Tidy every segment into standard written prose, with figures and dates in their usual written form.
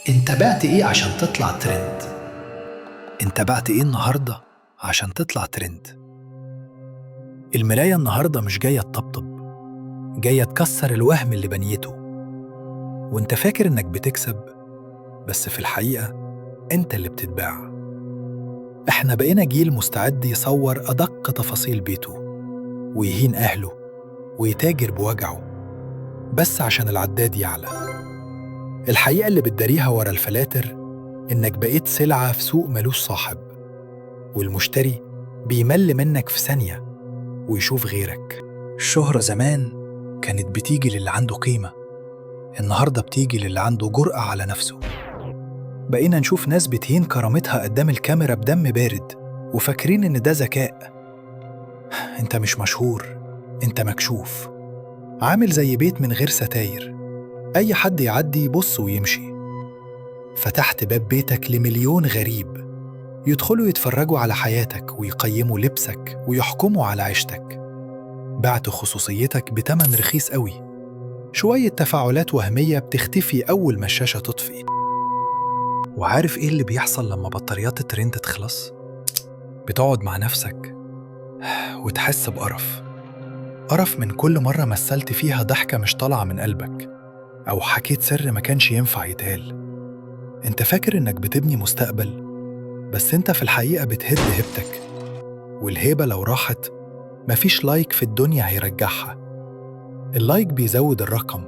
انت بعت ايه عشان تطلع ترند؟ انت بعت ايه النهاردة عشان تطلع ترند؟ المراية النهاردة مش جاية تطبطب، جاية تكسر الوهم اللي بنيته. وانت فاكر انك بتكسب، بس في الحقيقة انت اللي بتتباع. احنا بقينا جيل مستعد يصور أدق تفاصيل بيته ويهين أهله ويتاجر بوجعه بس عشان العداد يعلى. الحقيقة اللي بتداريها ورا الفلاتر إنك بقيت سلعة في سوق ملوش صاحب، والمشتري بيمل منك في ثانية ويشوف غيرك. الشهرة زمان كانت بتيجي للي عنده قيمة، النهاردة بتيجي للي عنده جرأة على نفسه. بقينا نشوف ناس بتهين كرامتها قدام الكاميرا بدم بارد وفاكرين إن ده ذكاء. أنت مش مشهور، أنت مكشوف. عامل زي بيت من غير ستاير، أي حد يعدي يبص ويمشي. فتحت باب بيتك لمليون غريب يدخلوا يتفرجوا على حياتك ويقيموا لبسك ويحكموا على عيشتك. بعت خصوصيتك بتمن رخيص قوي، شوية تفاعلات وهمية بتختفي أول ما الشاشة تطفي. وعارف إيه اللي بيحصل لما بطاريات الترند تخلص؟ بتقعد مع نفسك وتحس بقرف، قرف من كل مرة مثلت فيها ضحكة مش طالعة من قلبك، أو حكيت سر ما كانش ينفع يتقال. أنت فاكر إنك بتبني مستقبل، بس أنت في الحقيقة بتهد هيبتك، والهيبة لو راحت مفيش like في الدنيا هيرجعها. ال like بيزود الرقم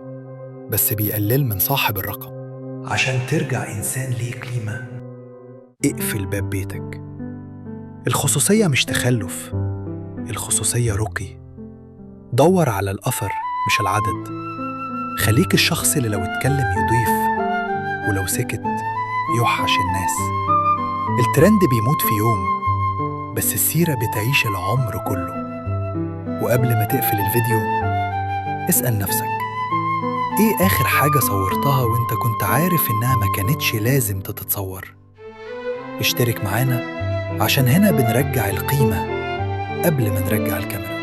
بس بيقلل من صاحب الرقم. عشان ترجع إنسان ليه قيمة، اقفل باب بيتك. الخصوصية مش تخلف، الخصوصية رقي. دور على الأثر مش العدد. خليك الشخص اللي لو اتكلم يضيف، ولو سكت يوحش الناس. الترند بيموت في يوم، بس السيرة بتعيش العمر كله. وقبل ما تقفل الفيديو اسأل نفسك، ايه آخر حاجة صورتها وانت كنت عارف انها ما كانتش لازم تتصور؟ اشترك معانا عشان هنا بنرجع القيمة قبل ما نرجع الكاميرا.